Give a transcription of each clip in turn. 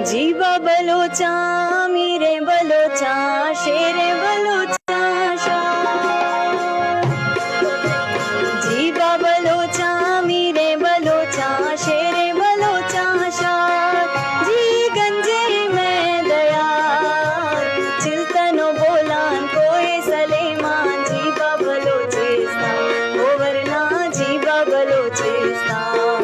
جی با بلوچاں، میریں بلوچاں، شیریں بلوچاں شاد۔ جی با بلوچاں، میریں بلوچاں، شیریں بلوچاں شاد۔ جی گنجیں مئے دیار، چلتن و بولان کوہ سلیمان۔ جی با بلوچستان، او ورنا جی با بلوچستان۔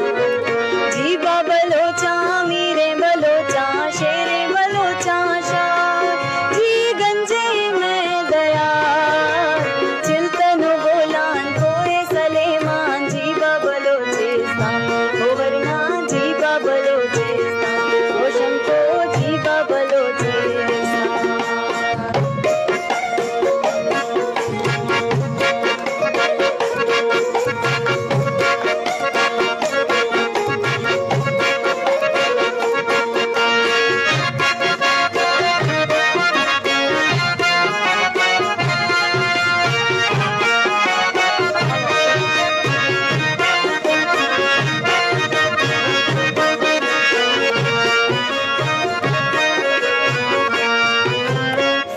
جی با بلوچاں، میریں بلوچاں، شیریں بلوچاں شاد۔ جی گنجیں مئے دیار، چلتن و بولان کوہ سلیمان۔ جی با بلوچستان، او ورنا جی با بلوچستان، روشن کو جی با بلوچستان۔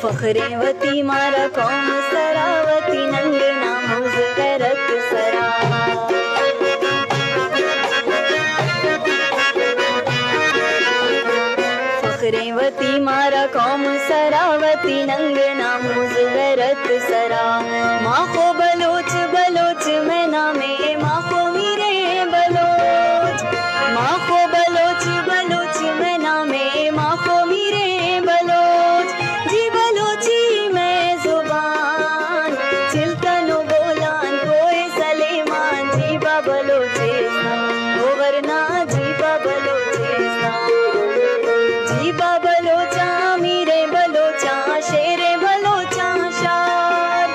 فخریں وتی مارا قوم سرا، وتی ننگ ناموس غیرت سرا۔ فخریں وتی مارا قوم سرا، وتی ننگ ناموس غیرت سرا۔ ما خو بلوچ، بلوچ مئے نامے، ما خو میریں بلوچ۔ ما خو بلوچ، بلوچ مئے نامے، ما خو میریں بلوچ۔ جی بلوچی مئے زبان، چلتن و بولان کوہ سلیمان۔ جی با بلوچستان، او ورنا جی با بلوچستان۔ جی با بلوچاں، میریں بلوچاں، شیریں بلوچاں شاد۔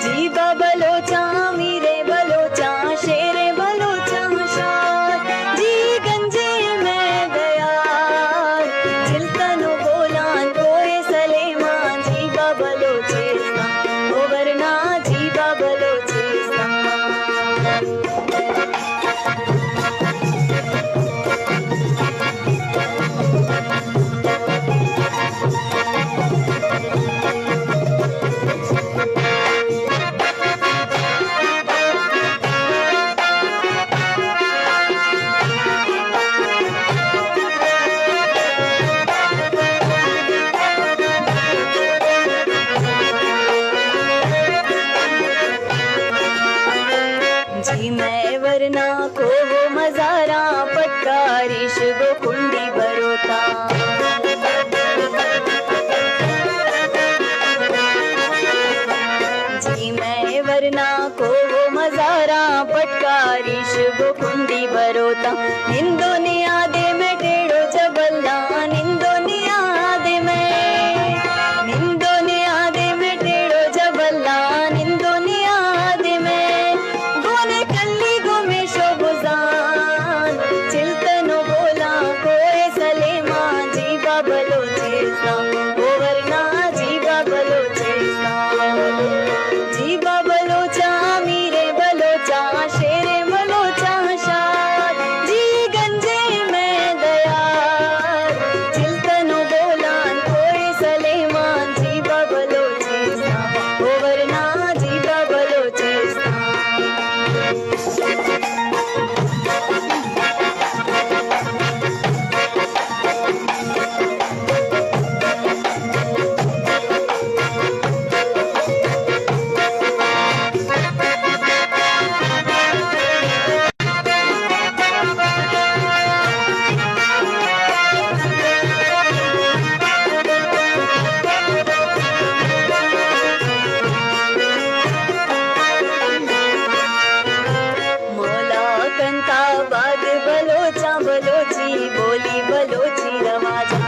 جی با بلوچاں، میریں بلوچاں، شیریں بلوچاں شاد۔ جی گنجیں مئے دیار، چلتن و بولان کوہ سلیمان۔ جی با بلوچستان، او ورنا جی با بلوچستان۔ جی مئے ورنا کوہ مزاراں، پٹکا ریش گوں کنڈی بروتاں۔ جی مئے ورنا کوہ مزاراں، پٹکا ریش گوں کنڈی بروتاں۔ نندو نیادے مئے ٹیڑو جبلاں، نندو نیادے مئے، نندو نیادے مئے ٹیڑو جبلاں، نندو نیادے مئے۔ گون کلی گوں میش و بزان، چلتن و بولان کوہ سلیمان۔ جی با بلوچستان، او ورنا جی با بلوچستان۔ جی با بلوچاں، میریں بلوچاں، شیریں بلوچاں شاد۔ جی گنجیں مئے دیار، چلتن و بولان کوہ سلیمان۔ جی با بلوچستان، او ورنا جی با بلوچستان۔ مولا کنت آباد بلوچاں، بلوچی بولی، بلوچی رواجاں۔